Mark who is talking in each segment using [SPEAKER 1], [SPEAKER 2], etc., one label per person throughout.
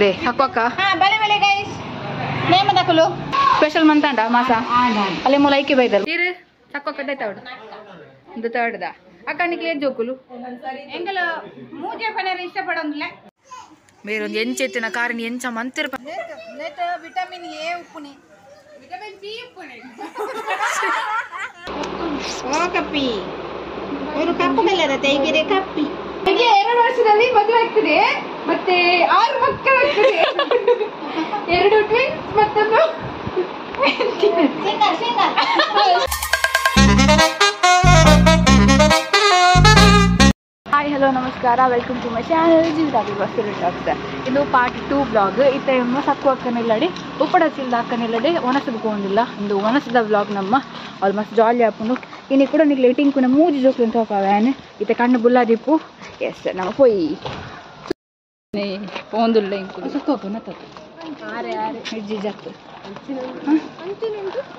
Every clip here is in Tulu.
[SPEAKER 1] They ಅಕ್ವಕ್ಕ
[SPEAKER 2] ಹಾ ಬಲೆ ಬಲೆ ಗೈಸ್ ನೇಮ ದಕಲು
[SPEAKER 1] ಸ್ಪೆಷಲ್ ಮಂತಾಂಡ ಮಾಸ ಅಲ್ಲೇ ಮೂಲ ಐಕೆ ಬೈದಲ್ ಇರು ತಕ್ವ ಕಡ್ಡೈತ ಅವಡು ಇಂದು ತರ್ಡ್ದ ಅಕ್ಕ ನಿಕ್ಲೆ ಜೋಕುಲು
[SPEAKER 2] ಎಂಗಲ ಮೂಜೆ ಪನರ ಇಷ್ಟ ಪಡೊಂದಿಲ್ಲ
[SPEAKER 1] ಬೇರೊಂದು ಎಂಚೆತ್ತಿನ ಕಾರಿನ ಎಂಚ ಮಂತಿರ್ಪ
[SPEAKER 2] ನೆಟ್ ವಿಟಮಿನ್ ಎ ಉಪ್ಪುನಿ ವಿಟಮಿನ್ ಸಿ ಉಪ್ಪುನಿ ಓ ಕಪ್ಪಿ ಇವರು ಕಪ್ಪು ಕಲರ್ ತೈಗೆರೆ ಕಪ್ಪಿ
[SPEAKER 1] ಈಗ 2 ವರ್ಷದಲ್ಲಿ ಮದುವೆ ಆಗ್ತದೆ ಮತ್ತೆ 6 ಮಕ್ಕಳಾಗ್ತದೆ 2 ಟ್ವಿನ್ಸ್ ಮತ್ತೊಂದು
[SPEAKER 2] ಸಿಂಗಲ್ ಸಿಂಗಲ್.
[SPEAKER 1] ಹಾಯ್ ಹಲೋ ನಮಸ್ಕಾರ, welcome to my channel Jeevitha ಬಸ್ಸು ಟಾಕ್ಸ್. ಇದು ಪಾರ್ಟ್ 2 ಬ್ಲಾಗ್. ಇತ್ತ ಸಕ್ಕು ಅಕ್ಕನಿಲ್ಲಡಿ ಉಪ್ಪಡ ಚಿಲ್ದ ಅಕ್ಕನಿಲ್ಲಡೆ ಒಣಸದ ಕೊಂಡಿಲ್ಲ. ಒಂದು ಒಣಸದ ಬ್ಲಾಗ್ ನಮ್ಮ ಆಲ್ಮೋಸ್ಟ್ ಜಾಲಿ ಆಪುಂಡು. ಇನ್ನು ಕೂಡ ನಿಕ್ಲೆ ಟಿಂಕುನ ಮೂಜಿ ಜೋಕ್ಲು ಅಂತ ವ್ಯಾನ್ ಇತ್ತ ಕಣ್ಣು ಬುಲ್ಲಾದಿಪ್ಪು. ಎಸ್ ನಮ್ಮ ಪೋಯಿ ಪೋಂದುಲ್ಲ ಇಂಕು ಸಕ್ಕು ಅಪ್ಪನ ಇಜ್ಜಿ ಜತ್ತು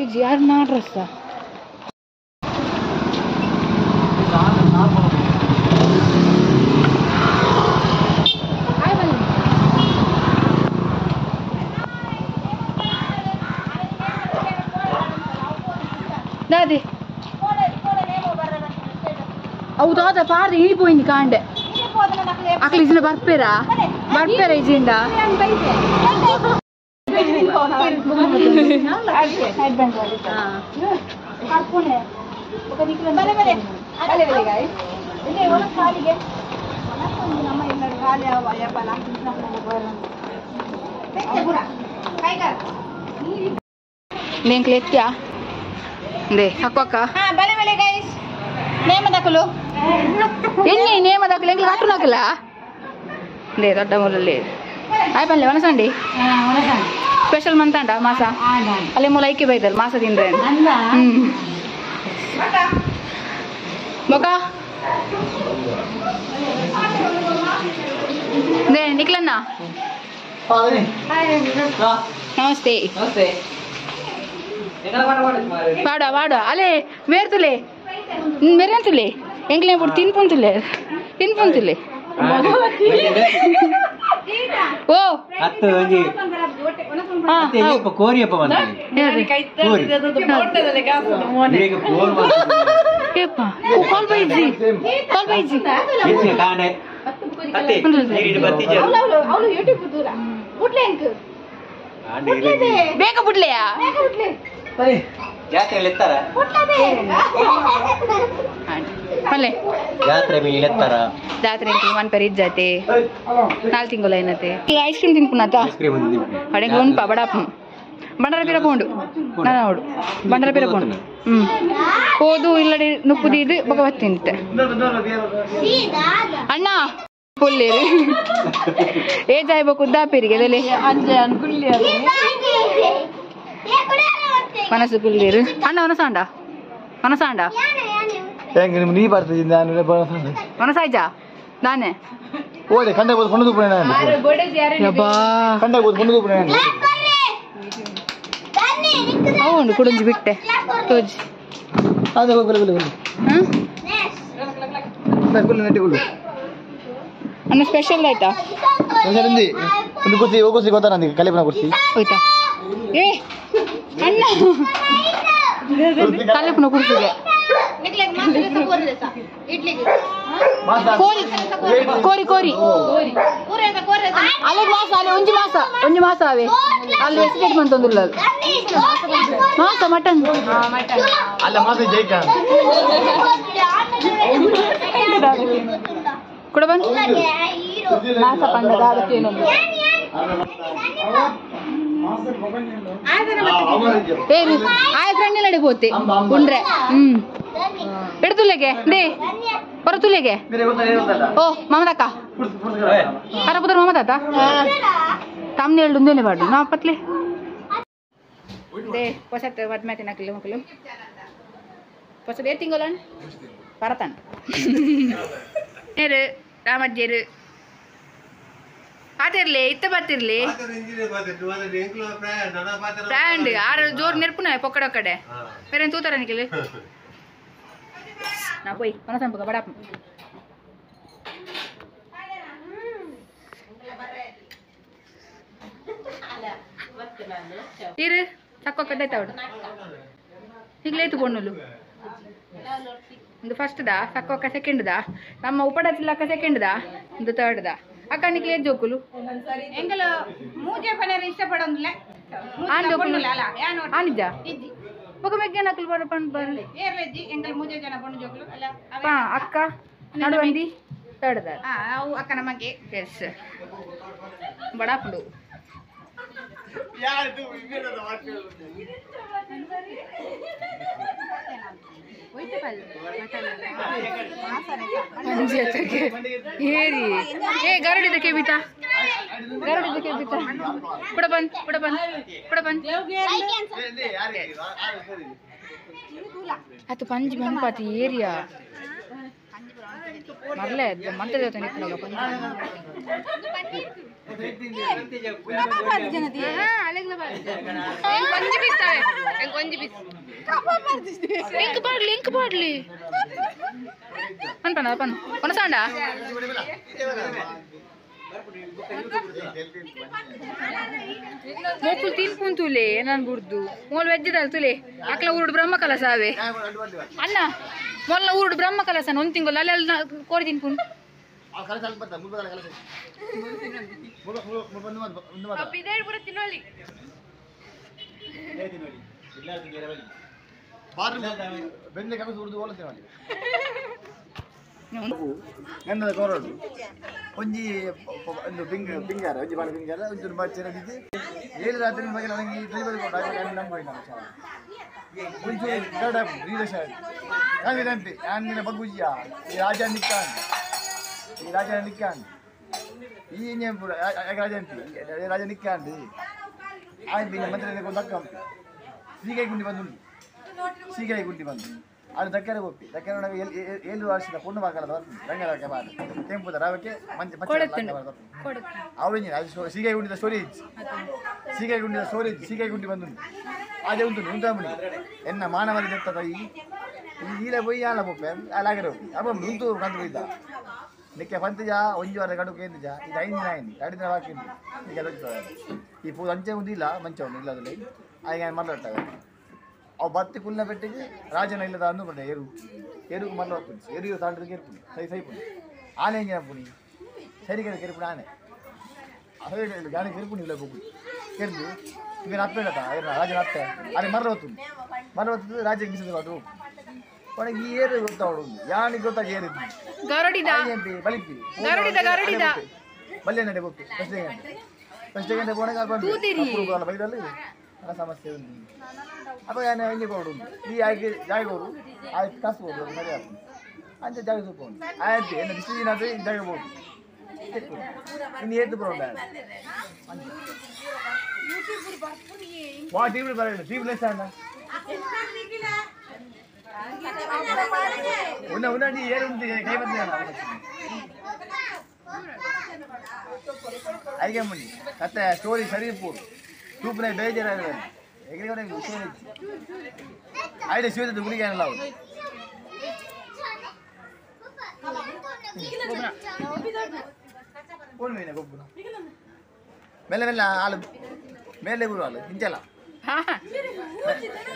[SPEAKER 1] ಇಜ್ಜಿ ಯಾರು ನಾಡ್ರಸ್ತ ದಾದಿ ಹೌದಾದ ಪಾರ್ದ ಇಳಿ ಪೋಯಿಂದಿ ಕಾಂಡೆ ಅಕ್ಲ ಇಜಿನ ಬರ್ಪೇರಾ ಬರ್ಪೇರ ಇಜಿಂದ ನೆಂಕ್ಲೆ ಎತ್ತ್ಯಾ they ಅಕ್ವಕ್ಕ
[SPEAKER 2] ಹಾ ಬಲೆ ಬಲೆ ಗೈಸ್ ನೇಮ ದಕಲು
[SPEAKER 1] ಎನ್ನಿ ನೇಮ ದಕಲು ಎಂಕ್ಲ ಕಟ್ಟು ನಕಲ they ದೊಡ್ಡ ಮೂಲಲ್ಲಿ ಆಯ್ ಬಲ್ಲೆ ಒಣಸಂಡಿ ಸ್ಪೆಷಲ್ ಮಂತಾಂಡ ಮಾಸ ಅಲ್ಲೇ ಮೂಲ ಐಕೆ ಬೈದಲ್ ಮಾಸ ತಿಂದ್ರೆ ಮೊಕ they ನಿಕ್ಲನ್ನ ನಮಸ್ತೆ ವಾಡ ವಾಡ ಅಲೆ ಮೇರ್ತುಲೆ ಮೆರೆಂತುಲೆ ಎಂಕ್ಲೆ ఇప్పుడు ತಿನ್ಪುಂತುಲೆ ತಿನ್ಪುಂತುಲೆ ಓ
[SPEAKER 3] ಅತ್ತ ಒಂಜಿ ಅತ್ತೆ ಏಪ ಕೋರಿಯಪ್ಪ ಬಂದ ಕೋರಿ ಈಗ ಫೋನ್
[SPEAKER 1] ಏಪ ಕಾಲ್ ಬೈಜಿ ಕಾಲ್ ಬೈಜಿ
[SPEAKER 3] ಹೆಚ್ಚಿನ ಕಾಣೆ ಅತ್ತೆ ನೀರಿನ ಬತ್ತಿ ಜರ
[SPEAKER 2] ಅವಳು ಯೂಟ್ಯೂಬ್ ದೂರ ಬುಡ್ಲೆ ಎಂಕ್
[SPEAKER 1] ಬೇಗ ಬುಡ್ಲೆಯಾ
[SPEAKER 2] ಬೇಗ ಬುಡ್ಲೆ
[SPEAKER 3] ಸರಿ ಜಾತ್ರೆ ಲೆತ್ತಾರ
[SPEAKER 1] ಮಲ್ಲೆ
[SPEAKER 3] ಜಾತ್ರೆ ಮೇಲೆ ಲೆತ್ತಾರ
[SPEAKER 1] ಜಾತ್ರೆ ಮನ್ ಪರಿ ಜಾತೆ 4 ತಿಂಗಳು ಏನತೆ ಐಸ್ ಕ್ರೀಮ್ ತಿನ್ಪುನಾತ
[SPEAKER 3] ಐಸ್ ಕ್ರೀಮ್ ಒಂದು
[SPEAKER 1] ಅಡೆಗೆ ಉಂಪ ಬಡಾಪ ಬಂಡರ ಪಿರ ಪೋಂಡು ನಾನು ಅವಡು ಬಂಡರ ಪಿರ ಪೋಂಡು ಹೋದು ಇಲ್ಲಡೆ ನುಪ್ಪುದೀದು ಭಗವತ್ ತಿಂತೆ ಅಣ್ಣ ಪುಲ್ಲೇರು ಏ ಜಾಯ್ಬೇಕು ಉದ್ದಾಪಿರಿಗೆ ಅದಲ್ಲೇ ಮನಸ್ಸು ಕುಲ್ಲೇರು ಅಣ್ಣ ಒನಸಾಂಡ ಒನಸಾಂಡ
[SPEAKER 4] ನೀ ಬರ್ತಿದ್ದೀನಿ ನಾನು
[SPEAKER 1] ಒನಸಾಯ್ಜಾ ನಾನೇ
[SPEAKER 4] ಓಡೆ ಕಂಡ ಬೋದು ಕೊಂಡು
[SPEAKER 1] ಯಬ್ಬಾ
[SPEAKER 4] ಕಂಡ ಬೋದು ಕೊಂಡು
[SPEAKER 1] ಅವು ಕುಡಂಜಿ ಬಿಟ್ಟೆ ತೋಜಿ
[SPEAKER 4] ಅದೇ ಗುಲ್ಲು ಗುಲ್ಲು ಗುಲ್ಲು ನೆಟ್ಟಿ ಗುಲ್ಲು
[SPEAKER 1] ಅಣ್ಣ ಸ್ಪೆಷಲ್ ಆಯ್ತಾ
[SPEAKER 4] ಸ್ಪೆಷಲ್ ఉంది ಒಂದು ಕುರ್ಸಿ ಓ ಕುರ್ಸಿ ಗೊತ್ತಾ ನನಗೆ ಕಲಿಪನ ಕುರ್ಸಿ
[SPEAKER 1] ಹೋಯ್ತಾ ಏ ಅಣ್ಣ ಕಲಿಪನ ಕುರ್ಸಿಗೆ ಕೋರಿ ಕೋರಿ ಕೋರಿ ಅಲ್ಲಿಗೆ ಮಾಸ ಅಲ್ಲಿ ಒಂಜಿ ಮಾಸ ಒಂಜಿ ಮಾಸ ಅವೇ ಅಲ್ಲಿ ಎಸ್ಟೇಟ್ ಮಂತೊಂದುಲ್ಲ ಮಾಸ ಮಟನ್
[SPEAKER 4] ಅಲ್ಲ ಮಾಸ ಜೈಕ
[SPEAKER 1] ಕೂಡ ಬಂದು ಮಾಸ ಪಂಡದ ಅದಕ್ಕೇನೊಂದು ಆಯ ಫ್ರೆಂಡ್ ನಡೆ ಪೋತೆ ಉಂಡ್ರೆ ಎಡ್ತುಲೆಗೆ they ಹೊರತುಲೆಗೆ ಓ ಮಮದಕ್ಕ ಅರ ಪುತ್ರ ಮಮದಾತ ತಮ್ಮನೆ ಹೇಳು ಉಂದೇನೆ ಬಾಡು ನಾ ಪತ್ಲೆ they ಹೊಸತ್ ಮದ್ಮೆ ತಿನ್ನಕಿಲ್ಲ ಮಕ್ಕಳು ಹೊಸದು ಏ ತಿಂಗಳು ಪರತಾನ ನೇರು ರಾಮಜ್ಜೇರು ಪಾತಿರ್ಲಿ ಇತ್ತ ಪಾತಿರ್ಲಿ ಬ್ರ್ಯಾಂಡ್ ಆರು ಜೋರು ನೆರ್ಪುನ ಪೊಕ್ಕಡ ಕಡೆ ಬೇರೆ ತೂತಾರ ನಿಖಿಲ್ ನಾ ಪೋಯ್ ಮನಸಂಪಕ ಬಡಾಪ ಇರು ತಕ್ಕ ಕಡ್ಡಾಯ್ತಾವಡು ಈಗಲೇತು ಪೊಣ್ಣುಲು ಒಂದು ಫಸ್ಟ್ ದಾ ಸಕ್ಕೋಕ್ಕ ಸೆಕೆಂಡ್ ದಾ ನಮ್ಮ ಉಪಡ ಚಿಲ್ಲಕ್ಕ ಸೆಕೆಂಡ್ ದಾ ಒಂದು ಥರ್ಡ್ ದಾ ಅಕ್ಕ ನಿಕ್ಲೆ ಜೋಕುಲು
[SPEAKER 2] ಎಂಗಲ ಮೂಜೆ ಪನರ ಇಷ್ಟಪಡೊಂದಿಲ್ಲ
[SPEAKER 1] ಆನ್ ಜೋಕುಲು ಆನಿಜ ಬೊಕ ಮೆಗ್ಗೆ ನಕಲು ಬಡ ಪಂಡ್ ಬರಲಿ
[SPEAKER 2] ಏರ್ಲೆಜ್ಜಿ ಎಂಗಲ ಮೂಜೆ ಜನ ಪೊಣ್ಣು ಜೋಕುಲು ಅಲ್ಲ
[SPEAKER 1] ಪಾ ಅಕ್ಕ ನಡುವಂದಿ ಥರ್ಡ್ ದಾ
[SPEAKER 2] ಆ ಅವು ಅಕ್ಕ ನಮಗೆ
[SPEAKER 1] ಎಸ್ ಬಡಾಪುಂಡು ಏ ಗರಡಿದ ಕೆಬಿತ ಗರಡಿದ ಕೆಬಿತ ಕೂಡ ಬಂದ್ ಕೂಡ ಬಂದ್ ಕೂಡ ಬಂದ್ ಅದು ಪಂಜಿ ಬಂಪಾತಿ ಏರಿಯಾ ಮರಲೇ ಮಂತ್ರ ದೇವತೆ ನಿಪ್ಪುನಗ ಪಂಜಿ ಎಂಕ್ ಪಾಡ್ಲಿ ಎಂಕ್ ಪಾಡ್ಲಿ ಪನ್ ಪನ ಪನ್ ಕೊನಸಾಂಡ ಮೋಕುಲ್ ತಿನ್ಪುನ್ ತುಲೆ ನನ್ ಬುಡ್ದು ಮೋಲ್ ವೆಜ್ಜದಲ್ ತುಲೆ ಅಕ್ಲ ಊರುಡು ಬ್ರಹ್ಮ ಕಲಸ ಅವೇ ಅಣ್ಣ ಮೊಲ್ಲ ಊರುಡು ಬ್ರಹ್ಮ ಕಲಸ ಒಂದ್ ತಿಂಗಳು ಅಲ್ಲಿ ಅಲ್ಲಿ ಕೋರಿ ತಿನ್ಪುನ್
[SPEAKER 4] ಒಂಜಿ ಒಂದು ಬಿಂಗ್ ಬಿಂಗಾರ ಒಂಜಿ ಬಾಳ ಬಿಂಗಾರ ಒಂಚೂರು ಬಚ್ಚೆ ನಡೀತಿ ಏಳು ರಾತ್ರಿ ಬಗ್ಗೆ ನನಗೆ ಈ ಡ್ರೈವರ್ ನಂಬ ಒಂಚೂರು ಗರಡ ರೀಲಶ ಅಂತೆ ಆಂದಿನ ಬಗ್ಗುಜಿಯ ಈ ರಾಜ ನಿಕ್ಕಾನ್ ಈ ರಾಜ ನಿಕ್ಕಾನ್ ಈ ರಾಜ ಅಂತಿ ರಾಜ ನಿಕ್ಕಾಂಡಿ ಆಯ್ತು ಮಂತ್ರಿ ದಕ್ಕ ಅಂಪಿ ಸೀಗಾಯಿ ಗುಂಡಿ ಬಂದು ಸೀಗಾಯಿ ಗುಂಡಿ ಬಂದು ಅದು ದಕ್ಕರೆ ಒಪ್ಪಿ ದಕ್ಕರೆ ಏಳು ವರ್ಷದ ಪೊಣ್ಣು ಬಾಕಲ ರಂಗರಾಕೆ ಬಾರ ಕೆಂಪುದ ರಾವಕ್ಕೆ ಮಂಚ ಅವಳಿಂಜ ಅದು ಸೀಗಾಯಿ ಗುಂಡಿದ ಸ್ಟೋರೇಜ್ ಸೀಗಾಯಿ ಗುಂಡಿದ ಸ್ಟೋರೇಜ್ ಸೀಗಾಯಿ ಗುಂಡಿ ಬಂದು ಅದೇ ಉಂಟು ಉಂಟಾಮಣಿ ಎನ್ನ ಮಾನವಲ್ಲಿ ದತ್ತ ಈ ಈಲ ಪೊಯ್ ಆಲ ಪೊಪ್ಪೆ ಅಲಾಗರೆ ಒಪ್ಪಿ ಅಪ್ಪ ಉಂಟು ಕಂದು ಹೋಯ್ದ ನಿಕ್ಕೆ ಪಂತಜ ಒಂಜಿ ವಾರ ಗಡುಕು ಏನಿಜ ಇದು ಐದು ದಿನ ಆಯ್ತು ಎರಡು ದಿನ ಬಾಕಿ ಉಂಟು ಈಗ ಈ ಪೂ ಅಂಚೆ ಒಂದು ಇಲ್ಲ ಮಂಚ ಉಂಟು ಇಲ್ಲ ಅದರಲ್ಲಿ ಆಗ ಮರಲಾಡ್ತವೆ ಅವು ಬತ್ತಿ ಕುಲ್ಲ ಪೆಟ್ಟಿಗೆ ರಾಜನ ಇಲ್ಲದ ಅಂದು ಬಂದೆ ಎರು ಎರುಗು ಮರಳು ಹೋಗ್ತೀನಿ ಎರು ತಾಂಡದ ಕೆರ್ಪುನಿ ಸೈ ಸೈಪುನಿ ಆನೆ ಹೆಂಗೆ ಪುನಿ ಸರಿಗೆ ಕೆರ್ಪುನಿ ಆನೆ ಗಾಣೆ ಕೆರ್ಪುನಿ ಇಲ್ಲ ಹೋಗುದು ಕೆರ್ದು ಈಗ ಅಪ್ಪೆ ಹೇಳತ್ತ ರಾಜನ ಅತ್ತೆ ಅರೆ ಮರಳು ಹೊತ್ತು ಮರಳು ಹೊತ್ತು ರಾಜ್ಯಕ್ಕೆ ಬಿಸಿದ ಅದು ಕೊನೆಗೆ ಈ ಏರು ಗೊತ್ತಾವಳು ಯಾನಿಗೆ ಗೊತ್ತಾಗಿ ಏರಿದ್ದು
[SPEAKER 1] ಗರಡಿದ
[SPEAKER 4] ಬಲಿಪಿ
[SPEAKER 1] ಗರಡಿದ ಗರಡಿದ
[SPEAKER 4] ಬಲ್ಲೆ ನಡೆ ಗೊತ್ತು ಫಸ್ಟ್ ಗಂಟೆ ಫಸ್ಟ್ ಗಂಟೆ ಪೋಣೆ ಬೈದಲ್ಲಿ ಸಮಸ್ಯೆ ಉಂಟು ಅಪ್ಪ ನಾನು ಹೆಂಗೆ ಕೊಡು ಈ ಆಯ್ಕೆ ಜಾಗ ಕೊಡು ಆಯ್ತು ಕಾಸು ಕೊಡು ಸರಿ ಆಗ್ತದೆ ಅಂಚೆ ಜಾಗ ತೂಕೊಂಡು ಆಯ್ತು ಏನು ಡಿಸಿಷನ್ ಆದರೆ ಜಾಗ ಬೋದು ಇನ್ನು ಏತು ಬರೋಣ ವಾ ಟಿ ವಿ ಬರೋಣ ಟಿ ವಿ ಲೆಸ್ ಅಣ್ಣ ಉನ್ನ ಉನ್ನ ನೀ ಏನು ಉಂಟು ಕೈ ಬಂದ ಐಗೆ ಮುಂಡಿ ಕತ್ತೆ ಸ್ಟೋರಿ ಸರಿ ಪೂರು ತೂಪನೆ ಬೇಜಾರ ಎಗ್ರಿ ವಿಷಯ ಐಡೆ ಶಿವದ ಗುಳಿಗೆ ಏನಲ್ಲ ಅವರು ಗೊಬ್ಬರ ಮೇಲೆ ಮೇಲೆ ಹಾಲು ಮೇಲೆ ಗುರು ಹಾಲು ಇಂಚಲ್ಲ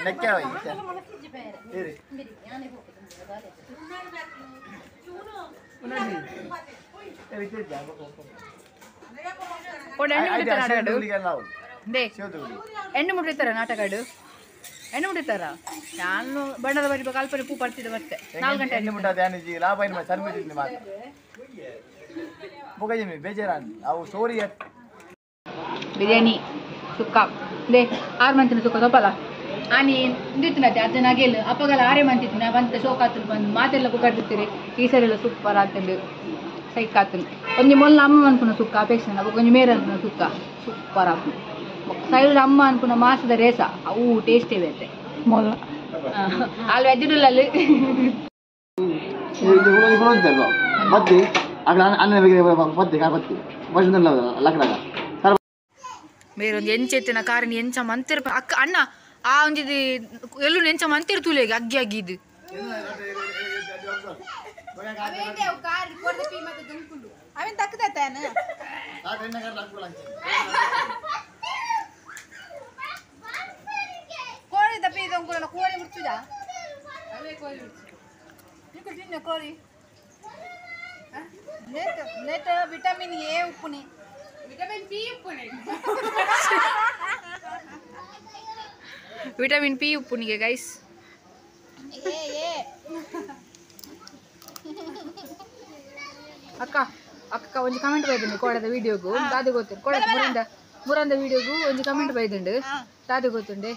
[SPEAKER 4] ನೆಕ್ಕೆ
[SPEAKER 1] ಎಣ್ಣೆ ಮುಟ್ಟಿರ್ತಾರ ನಾಟಕಾಡು ಎಣ್ಣೆ ಮುಟ್ಟಿರ್ತಾರ ನಾನು ಬಣ್ಣದ ಬರಿ ಕಲ್ಪನೆ ಪೂ ಪಡ್ತಿದ್ದೆ ಮತ್ತೆ 4 ಗಂಟೆ
[SPEAKER 4] ಎಣ್ಣೆ ಮುಟ್ಟ ಲಾಭ ಬೇಜಾರ ಸ್ಟೋರಿ
[SPEAKER 1] ಬಿರಿಯಾನಿ ಸುಕ್ಕ they 6 ಮಂತಿನ ಸುಕ್ಕ ತಪ್ಪಲ್ಲ ಆನಿ ಇಂದಿತ್ತಿನತ್ತೆ ಅಜ್ಜನ ಅಗೇಲು ಅಪ್ಪಗಲ ಆರೇ ಮಂತಿತ್ತು ನಾ ಬಂತ ಶೋಕ್ ಆತನು ಬಂದು ಮಾತೆಲ್ಲ ಕುಕ್ಕರ್ತಿರ್ತೀರಿ ಈ ಸರಿ ಎಲ್ಲ ಸೂಪರ್ ಆತಂಡು ಸೈಕ್ ಆತನು ಒಂಜಿ ಮೊಲ್ಲ ಅಮ್ಮ ಅನ್ಪುನ ಸುಕ್ಕ ಅಪೇಕ್ಷೆ ಒಂಜಿ ಮೇರೆ ಅನ್ಪುನ ಸುಕ್ಕ ಸೂಪರ್ ಆಪುನ ಸೈಡ್ ಅಮ್ಮ ಅನ್ಪುನ ಮಾಸದ ರೇಸ ಅವು ಟೇಸ್ಟೇ ಬೇತೆ ಮೊಲ್ಲ ಅಲ್ಲಿ ವೆಜ್ಜಿಡುಲ್ಲಲ್ಲಿ
[SPEAKER 4] ಬತ್ತಿ ಬತ್ತಿ ಲಕ್ಕಡಾಗ
[SPEAKER 1] ಬೇರೊಂದು ಎಂಚೆತ್ತಿನ ಕಾರಿನ ಎಂಚ ಮಂತಿರ್ ಅಕ್ಕ ಅಣ್ಣ ಆ ಒಂಜಿ ಎಲ್ಲೂ ನೆಂಚ ಮಂತಿರ್ ತೂಲೆಗೆ ಅಗ್ಗಿ ಅಗ್ಗಿ ಇದು
[SPEAKER 2] ಉಂಕುಲನ ಕೋರಿ ಬಿಡ್ತುಜಾ ಅವೇ ಕೋರಿ ಬಿಡ್ತು ನಿಕು ತಿನ್ನ ಕೋರಿ ನೆಟ್ ನೆಟ್ ವಿಟಮಿನ್ ಎ ಉಪ್ಪುನಿ ವಿಟಮಿನ್ ಪಿ ಉಪ್ಪುನಿ
[SPEAKER 1] ವಿಟಮಿನ್ ಪಿ ಉಪ್ಪುನಿಗೆ ಗೈಸ್
[SPEAKER 2] ಎ ಎ
[SPEAKER 1] ಅಕ್ಕ ಅಕ್ಕ ಒಂಜಿ ಕಮೆಂಟ್ ಬೈದುಂಡು ಕೋಡದ ವಿಡಿಯೋಗು ದಾದೆ ಗೊತ್ತುಂಡು ಕೋಡದ ಮುರಂದ ಮುರಂದ ವಿಡಿಯೋಗು ಒಂಜಿ ಕಮೆಂಟ್ ಬೈದುಂಡು ದಾದೆ ಗೊತ್ತುಂಡೆ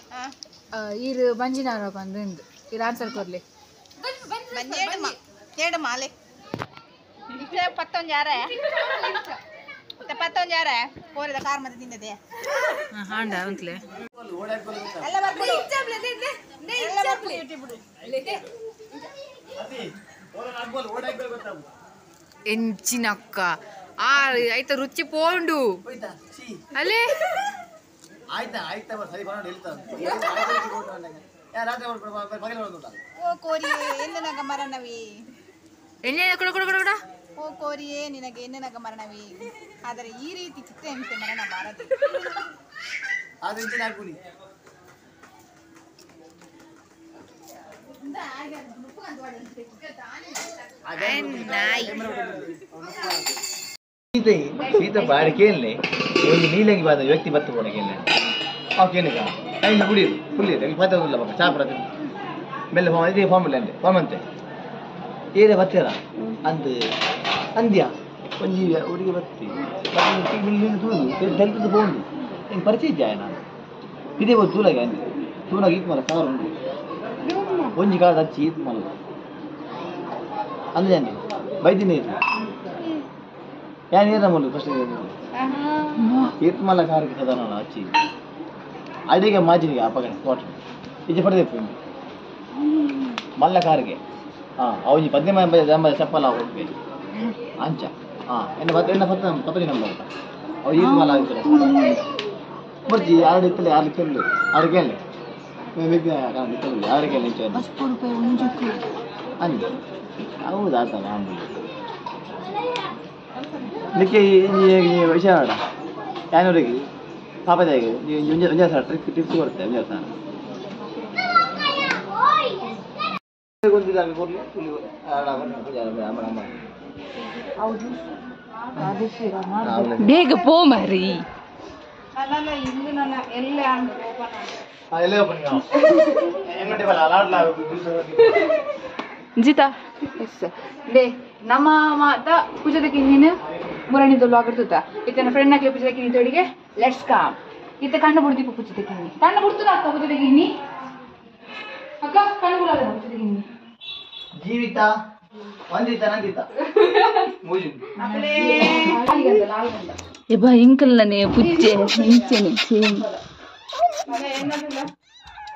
[SPEAKER 1] ಈರು ಬಂಜಿನಾರ ಪಂದು ಈರು ಆನ್ಸರ್ ಕೊರ್ಲಿ
[SPEAKER 2] ಏಡು ಮಾಲೆ ಇಷ್ಟೇ ಪತ್ತೊಂಜಾರ ಪತ್ತೊಂಜಾರ ಕೋರಿದ ಕಾರ್ ಮತ್ತೆ ತಿಂದದೆ
[SPEAKER 1] ಹಾಂಡ ಅಂತಲೇ
[SPEAKER 2] ಎಲ್ಲ ಬರ್ಪುಡು ಎಲ್ಲ ಬರ್ಪುಡು ಯೂಟ್ಯೂಬ್
[SPEAKER 1] ಎಂಚಿನಕ್ಕ ಆ ಆಯ್ತ ರುಚಿ ಪೋಂಡು ಅಲ್ಲೇ
[SPEAKER 4] ಆಯ್ತಾ ಆಯ್ತಾ ಸರಿ ಬರೋಣ ಹೇಳ್ತಾ ರಾತ್ರಿ
[SPEAKER 2] ಓ ಕೋರಿಯೇ ಎಂದು ಮರಣವೇ
[SPEAKER 1] ಎಣ್ಣೆ ಕೊಡು ಕೊಡು ಕೊಡು
[SPEAKER 2] ಓ ಕೋರಿಯೇ ನಿನಗೆ ಎಣ್ಣೆನಗ ಮರಣವೇ ಆದರೆ ಈ ರೀತಿ ಚಿತ್ರಹಿಂಸೆ ಮರಣ ಬಾರದು
[SPEAKER 4] ಸೀತೆ ಸೀತ ಬಾರಿ ಕೇಳಲೆ ಒಂದು ನೀಲಂಗಿ ಬಾದ ವ್ಯಕ್ತಿ ಬತ್ತು ಕೊಡ ಕೇಳಲೆ ಅವು ಕೇಳಿಗ ಐದು ಕುಡಿಯೋದು ಕುಡಿಯೋದು ಅಲ್ಲಿ ಪತ್ತ ಇಲ್ಲ ಬಾಪ ಚಾಪರ ಮೆಲ್ಲ ಫಾರ್ಮ್ ಇದೇ ಫಾರ್ಮ್ ಇಲ್ಲ ಅಂದೆ ಫಾರ್ಮ್ ಅಂತೆ ಏನೇ ಬತ್ತೀರ ಅಂದ್ ಅಂದ್ಯಾ ಒಂಜಿ ಹುಡುಗಿ ಬತ್ತಿ ತೂದು ತೆಲ್ತದ್ದು ಪೋಂಡು ಹಿಂಗೆ ಪರಿಚಯ ಇದ್ಯಾ ನಾನು ಇದೇ ಒಂದು ತೂಲಾಗಿ ಅಂದೆ ತೂಲಾಗಿ ಈತ್ ಮಲ್ಲ ಕಾರ್ ಉಂಟು ಒಂಜಿ ಕಾರ್ ಹಚ್ಚಿ ಈತ್ ಮಲ್ಲ ಅಂದೆ ಅಂದೆ ಬೈದಿನಿ ಯಾನ್ ಏನ ಮಲ್ಲ ಫಸ್ಟ್ ಈತ್ ಮಲ್ಲ ಕಾರ್ಗೆ ಸದಾನ ಹಚ್ಚಿ ಅಡಿಗೆ ಮಾಜಿನಿಗೆ ಅಪ್ಪಗನೆ ಸ್ಪಾಟ್ ಇಜ್ಜೆ ಪಡೆದಿತ್ತು ಮಲ್ಲ ಕಾರ್ಗೆ ಹಾಂ ಅವು ಪದ್ಯ ಚಪ್ಪಲ ಹೋಗ್ಬೇಕು ಅಂಚ ಹಾಂ ಎನ್ನ ಪತ್ತ ಎನ್ನ ಪತ್ತ ಪತ್ತನಿ ನಂಬರ್ ಅವು ಈತ್ ಮಲ್ಲ ಆಗ್ತಾರೆ ಬರ್ಜಿ ಆರು ಇತ್ತಲೆ ಆರು ಕೇಳಲು ಆರು ಕೇಳಲೆ ಆರು ಕೇಳಲೆ ಅಂಜ ಹೌದು ಆತ ಮಾಮೂಲಿ ನಿಕ್ಕೆ ವಿಷಯ ಬೇಡ ಯಾನೂರಿಗೆ ಪಾಪದಾಗಿ ಒಂಜೆ ಸರ್ ಟ್ರಿಪ್ ಟಿಪ್ಸ್ ಕೊಡ್ತೆ ಒಂಜೆ ಸರ್
[SPEAKER 1] ಬೇಗ ಪೋ ಮರಿ ಜಿತಾ ಎಸ್ ಡೇ ನಮ್ಮ ಮಾತ ಪೂಜದಕ್ಕೆ ನೀನು ಮುರಣಿದ ಬ್ಲಾಗ್ ಇರ್ತದ ಇತನ ಫ್ರೆಂಡ್ ಹಾಕಿ ಪೂಜದಕ್ಕೆ ನೀತೋಡಿಗೆ let's come ಇತ್ತ ಕಣ್ಣು ಬಿಡ್ದಿಪ್ಪ ಪೂಜದಕ್ಕೆ ನೀ ಕಣ್ಣು ಬಿಡ್ತದ ಅಕ್ಕ ಪೂಜದಕ್ಕೆ ನೀ ಅಕ್ಕ ಕಣ್ಣು ಬಿಡಲ್ಲ ಪೂಜದಕ್ಕೆ ನೀ
[SPEAKER 4] ಜೀವಿತ ವಂದಿತ ನಂದಿತ ಮೂಜು
[SPEAKER 1] ಎಬ್ಬ ಇಂಕಲ್ನೇ ಪುಚ್ಚೆ ಇಂಚೆನೆ ಸೇಮ್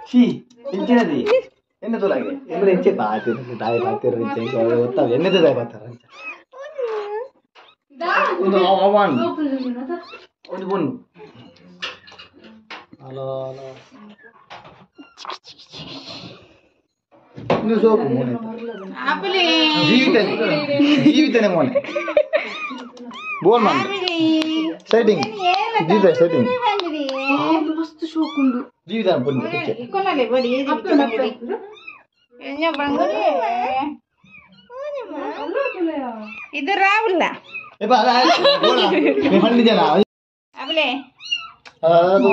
[SPEAKER 4] ಛೀ ಇಂಚಿನದಿ ಎಣ್ಣೆ ತೋಲಾಗೆ ಎಣ್ಣೆ ಇಂಚೆ ಬಾತಿರ ದಾಯಿ ಬಾತಿರ ಇಂಚೆ ಗೊತ್ತಾವ ಎಣ್ಣೆ ದಾಯಿ ಬಾತಾರ ಒಂದು ಅವನ್ ಒಂದು ಬೊನ್ನು ಅಲೋ ಅಲೋ ಇನ್ನು ಸೋಕು ಮೋನೆ ಜೀವಿತನೆ ಜೀವಿತನೆ ಮೋನೆ ಬೋಲ್ ಮಾನ್ ಸೆಟ್ಟಿಂಗ್ ಜೀವಿತ ಸೆಟ್ಟಿಂಗ್
[SPEAKER 1] ಮಸ್ತ್ ಶೋಕುಂಡು
[SPEAKER 4] ಜೀವಿತ ಪುಣ್ಯ ಪಿಚ್ಚೆ
[SPEAKER 2] ಕೊನಲೆ ಬಡಿ ಎಣ್ಣೆ ಬಂಗುರಿ ಇದು ರಾವುಲ್ಲ
[SPEAKER 4] ಏ ಬಾ ಬೋಲ ನೀ ಫಂಡಿಜನ
[SPEAKER 2] ಅವಲೇ
[SPEAKER 4] ಅದು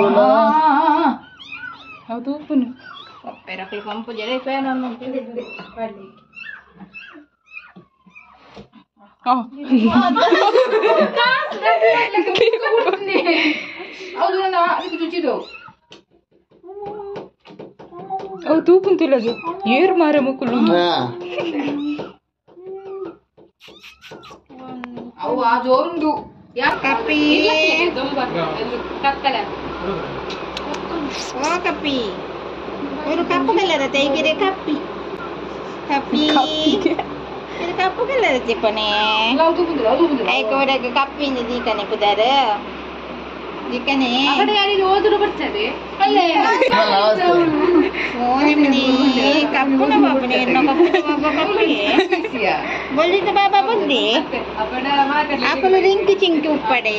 [SPEAKER 1] ಹೌದು ಉಪ್ಪುನು
[SPEAKER 2] ಪೆರಕಲು ಪಂಪು ಜರೆ ಫೇನ
[SPEAKER 1] ಹೌದು ನನ್ನ ಅದಕ್ಕೆ ಚುಚ್ಚಿದವು ಅವು ತೂಕುಂತಿಲ್ಲಗೆ ಏರು ಮಾರ ಮುಕ್ಕುಲು ಅವು ಆ ಜೋರುಂಡು
[SPEAKER 2] ಕಪ್ಪಿ
[SPEAKER 1] ಕಕ್ಕಲೆ
[SPEAKER 2] ಓ ಕಪ್ಪಿ ஒரு கப்பு கலர் தேய்கிற கப்பி கப்பி ಇದು ಕಪ್ಪು ಕಲರ್ ಚಿಪ್ಪನೆ ಐಕೋಡಕ್ಕೆ ಕಪ್ಪಿ ದೀಕನೆ ಪುದಾರ ದೀಕನೆ
[SPEAKER 1] ಅಲ್ಲೇ
[SPEAKER 2] ಕಪ್ಪುನ ಬಾಬುನೆ ಕಪ್ಪುನ ಬಾಬಾ ಕಪ್ಪಿ ಬೊಲ್ಲಿದ ಬಾಬಾ ಬೊಲ್ಲಿ ಅಪ್ಪಲು ರಿಂಕು ಚಿಂಕಿ ಉಪ್ಪಡೆ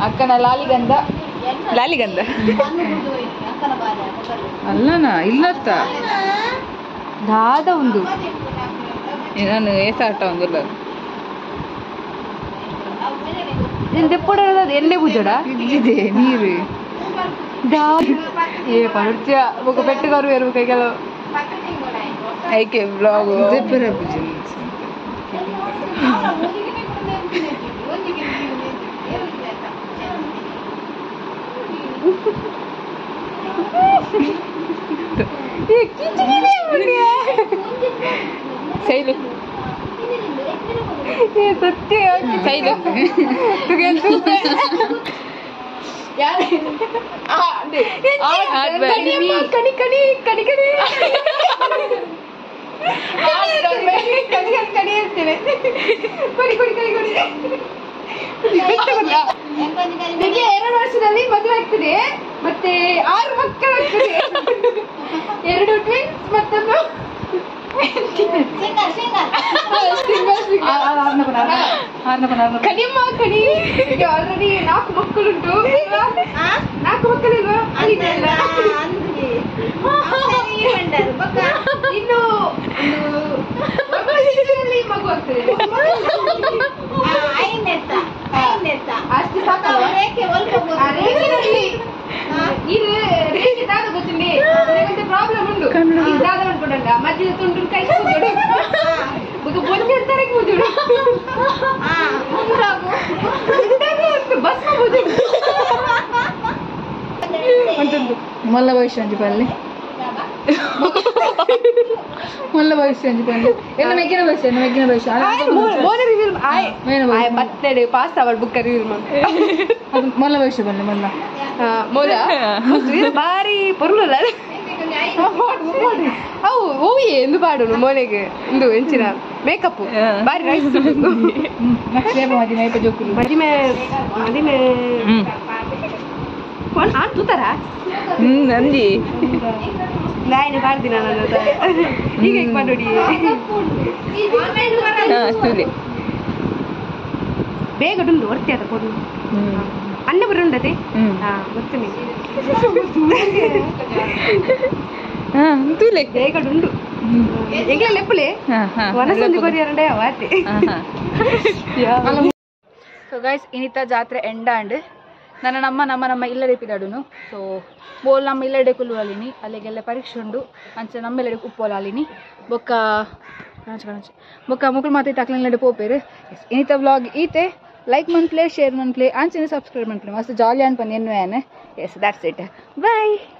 [SPEAKER 1] ಅಕ್ಕನ ಲಾಲಿಗಂಧ ಲಾಲಿಗಂಧ ಅಲ್ಲನಾ ಇಲ್ಲತ್ತ ದಾದ ಒಂದು ನಾನು ಏಸಾಟ ಒಂದಿಲ್ಲ ಎಣ್ಣೆ ಪೂಜಡ ಇದೆ ನೀರು ಏ ಪಡುತ್ಯ ఒక పెట్టుగారు వేరు ಕೆಲವು ಐಕೆ ಬ್ಲಾಗ್ ಶೈಲು ಸತ್ಯ ಶೈಲು ಕಣಿ ಕಣಿ ಕಣಿ ಕಣಿ ಕಣಿ ಕಣಿ ಹೇಳ್ತೇನೆ ಕೊಡಿ ಕೊಡಿ ಕಣಿ ಕೊಡಿ. ನಿಮಗೆ 2 ವರ್ಷದಲ್ಲಿ ಮದುವೆ ಆಗ್ತದೆ, ಮತ್ತೆ 6 ಮಕ್ಕಳಾಗ್ತದೆ, 2 ಟ್ವಿನ್ಸ್ ಮತ್ತೊಂದು ಕಣಿಮ್ಮ ಕಣಿ. ಈಗ ಆಲ್ರೆಡಿ 4 ಮಕ್ಕಳುಂಟು. 4 ಮಕ್ಕಳಿಲ್ವಾ? ಇನ್ನು ಮಗು ಆಗ್ತದೆ. ಅಷ್ಟು ಸಾಕಲ್ಲ. ಇದು ರೇಖೆ ದಾದ ಗೊತ್ತಿಲ್ಲ, ಪ್ರಾಬ್ಲಮ್ ಉಂಟು. ದಾದ ಅನ್ಕೊಂಡ ಮಧ್ಯದ ತುಂಡು ಕೈ ಬೊಂಜೆ ಅಂತಾರೆ ಕೂಜುಡು ಬಸ್
[SPEAKER 5] ಮೊಲ್ಲ ಭವಿಷ್ಯ ಅಂಜಿ ಪಲ್ಲೆ ಮೊಲ್ಲ ಭವಿಷ್ಯ ಅಂಜಿ ಪಲ್ಲೆ ಎನ್ನ ಮೆಗ್ಗಿನ ಭವಿಷ್ಯ ಎನ್ನ ಮೆಗ್ಗಿನ ಭವಿಷ್ಯ
[SPEAKER 1] ಮೋನ ರಿವೀಲ್ ಆಯ್ ಆಯ್ ಬತ್ತಡೆ ಪಾಸ್ ಅವಳ ಬುಕ್ ರಿವೀಲ್
[SPEAKER 5] ಅದು ಮೊಲ್ಲ ಭವಿಷ್ಯ ಬಲ್ಲೆ ಮೊಲ್ಲ
[SPEAKER 1] ಮೊಲ ಬಾರಿ ಪೊರ್ಲುಲ್ಲ ಅವು ಓವಿಯೇ ಎಂದು ಪಾಡುನು ಮೋನೆಗೆ ಇಂದು ಎಂಚಿನ ಮೇಕಪ್ ಬಾರಿ ನೈಸ್. ಮದಿಮೆ ಮದಿಮೆ ಆನ್ ತೂತಾರ
[SPEAKER 5] ನಂದಿ
[SPEAKER 1] ನಾಯಿನ ಪಾಡ್ದಿನ ನಾನು ಈಗ ಈಗ ಮಾಡೋಡಿ ಬೇಗ ಡುಂಡು ಒರ್ತಿ ಅದ ಕೊಡು ಅನ್ನ ಬರುಂಡದೆ. ಹಾ ಗೊತ್ತು
[SPEAKER 5] ತೂಲೆ
[SPEAKER 1] ಬೇಗ ಡುಂಡು ಎಂಗ್ಲ ಲೆಪ್ಪಲೆ ವನಸಂದಿ ಕೊರಿಯರಂಡೆ ವಾತೆ. ಸೊ ಗೈಸ್ ಇನ್ನಿತ ಜಾತ್ರೆ ಎಂಡಾಂಡ್ ನನ್ನ ನಮ್ಮ ನಮ್ಮ ನಮ್ಮ ಇಲ್ಲಡೆ ಪಿದಾಡುನು. ಸೊ ಬೋಲ್ ನಮ್ಮ ಇಲ್ಲಡೆ ಕುಲ್ಲುವಲಿನಿ ಅಲ್ಲಿಗೆಲ್ಲ ಪರೀಕ್ಷೆ ಉಂಡು ಅಂಚೆ ನಮ್ಮೆಲ್ಲಡೆ ಉಪ್ಪೋಲಾಲಿನಿ ಬೊಕ್ಕ ಬೊಕ್ಕ ಮುಕುಲ್ ಮಾತೆ ತಕ್ಲಿನಡೆ ಪೋಪೇರು. ಇನ್ನಿತ ವ್ಲಾಗ್ ಈತೆ ಲೈಕ್ ಮನ್ಪ್ಲೆ ಶೇರ್ ಮನ್ಪ್ಲೆ ಅಂಚನೆ ಸಬ್ಸ್ಕ್ರೈಬ್ ಮನ್ಪ್ಲೆ ಮಸ್ತ್ ಜಾಲಿ ಅನ್ಪಂದು ಎನ್ನುವೇನೆ. Yes that's it, bye.